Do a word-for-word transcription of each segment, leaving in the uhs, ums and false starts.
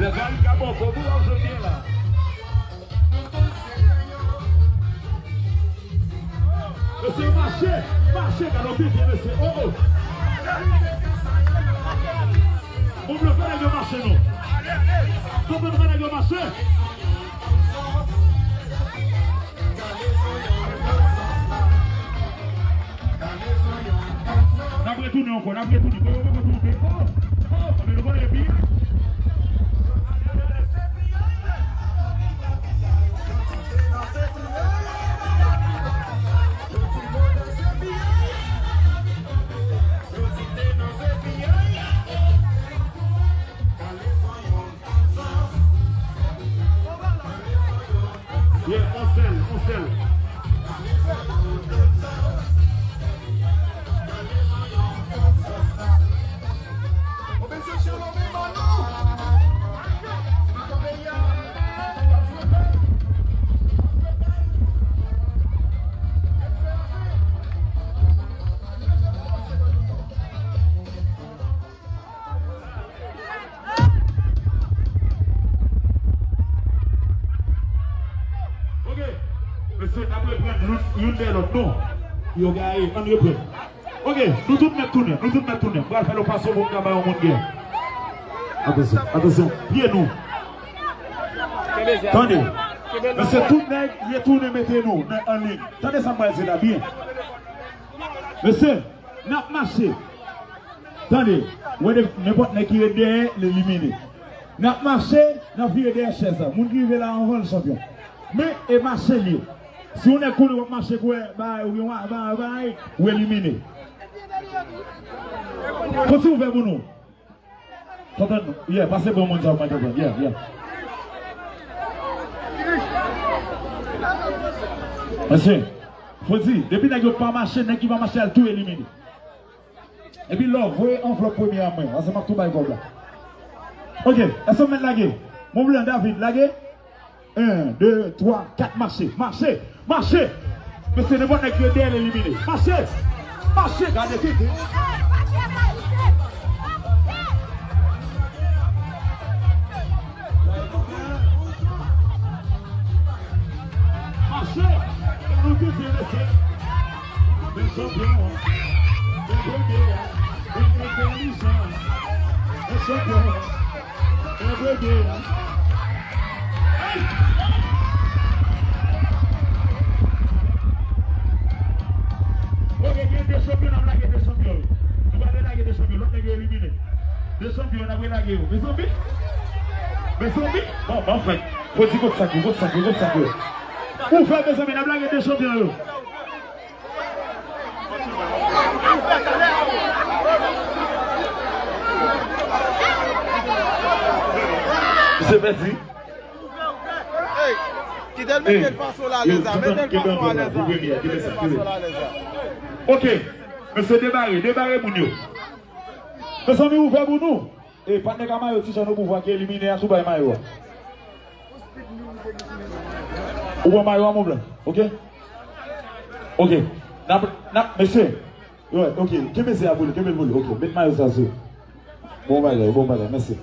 Mesye, mache, mache, gade yon bebe, mesye. Oh, oh. Bon, nou fè nèg yo mache, non. Bon, nou fè nèg yo mache. N ap retounen ankò, n ap retounen. Mwen, mwen, mwen, mwen, mwen. Oh, oh, men nou konnen epi. Yeah, on sèl, on sèl. Ok. Mesye, n ap reprann youn, youn dèyè lòt, non. Yo gaye, ann reprann. Ok, nou tout mèt tounen, nou tout mèt tounen. M pral fè lokasyon pou m ka bay yon moun gen. Atansyon, atansyon, pye nou. Tande. Mesye, tout nèg, retounen mete nou nan, an liy. Tande sa m pral di la byen. Mesye, n ap mache. Tande, wè de, nenpòt nèg ki ret dèyè, l elimine. N ap mache, n ap vire dèyè chèz la. Moun ki rive la anvan l chanpyon. Men, e mache l ye. Si yon nèg konnen w ap mache, kwè, bay, ou gen wa-, bay, bay, ou elimine. Fò ti ouvè pou nou. Konprann nou? Yeah, pase bon moun sa, mwen konprann. Yeah, yeah. Mesye, fò di, depi nèg yo pa mache, nèg ki pa mache, al tou elimine. Epi lò, voye anvlòp premye a mwen, paske m ap tou bay kòb la. Ok, èske m mèt lage? Mon blan, David, lage. En, de, twa, kat, mache, mache, mache. Mesye, nenpòt nèg ki dèyè l elimine. Mache, mache, gade tete. Mache! Nou te blese. Men chanpyon an. Men premye a. Men entèlijan. Men chanpyon an. Men premye a. Hey! Ok, gen de chanpyon, n ap lage de chanpyon yo. Nou pa vle lage de chanpyon, lòt nèg yo elimine. De chanpyon, n ap relage yo. Mezanmi? Mezanmi? Bon, bon, fèt. Fò di kot sa k ye, kot sa k ye, kot sa k ye. Ou fè, mezanmi, n ap lage de chanpyon yo. Misye pèdi. Hey, kite l mete l pase w la alèz la, mete l pase w la alèz la, mete l pase w la alèz la. Ok, mesye, debare, debare moun yo. Mezanmi, ouvè pou nou. E patnè Kamayo, Ti Jan Obouvwa ki elimine a, tou bay mayo a. Ou pran mayo a, mon blan, ok? Ok. N ap, n ap, mesye. Yo, ok. Kenbe se a pou li, kenbe l pou li. Ok, met mayo sa sou. Bon bagay, bon bagay, mèsi.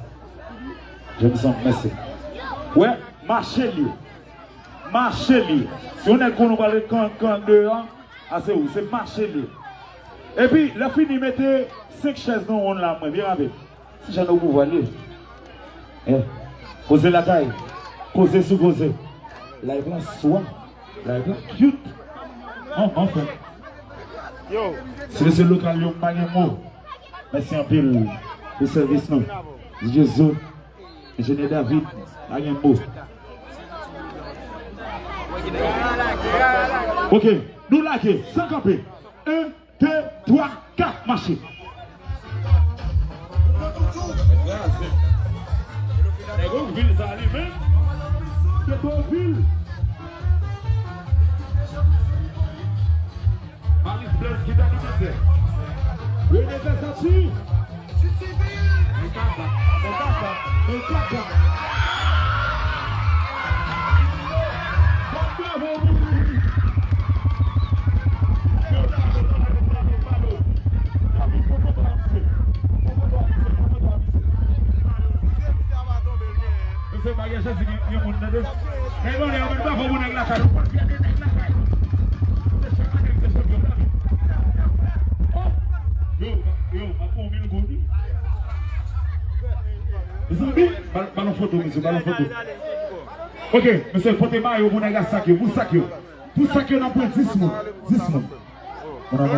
Jameson, mèsi. Wè, mache li. Mache li. Si yon nèg konnen w pral ret kan, kan deyò, a se ou, se mache li. Epi, lè fini, mete senk chèz nan wonn la, mwen, byen rapid. Ti Jan Obouvwa li ye. Eh, koze lakay, koze sou koze. Live lan swa, live lan cute. An, anfen. Yo. Si mesye lokal yo, m pa gen mo. Mèsi anpil pou sèvis nou. D J Zo, Enjenyè David, pa gen mo. Ok, nou lage, san kanpe. En, de, twa, kat, mache. Nèg Ogvil sa li menm. Nèg Ogvil. Malis Blaise ki ta nan mizè. Rene Versace. Bon kaka, bon kaka, bon kaka. Bon, bravo pou li. Bon travay, bon travay, bon travay, bravo. David, bon travay, mesye. Bon travay, mesye, bon travay, mesye. Se bagay Jezi gen, gen moun nan de. Lè yo lè yo met bravo pou nèg lakay, nou konn fyète nèg lakay. Se chak nèg se chanpyon la. Oh! Yo, yo, m ap pran mil goud wi. Zanmi, bal- balon foto, mesye, balon foto. Ok, mesye, pote mayo pou nèg la sak yo, pou sak yo. Pou sak yo, n ap pran dis moun. Dis moun. Mon amour.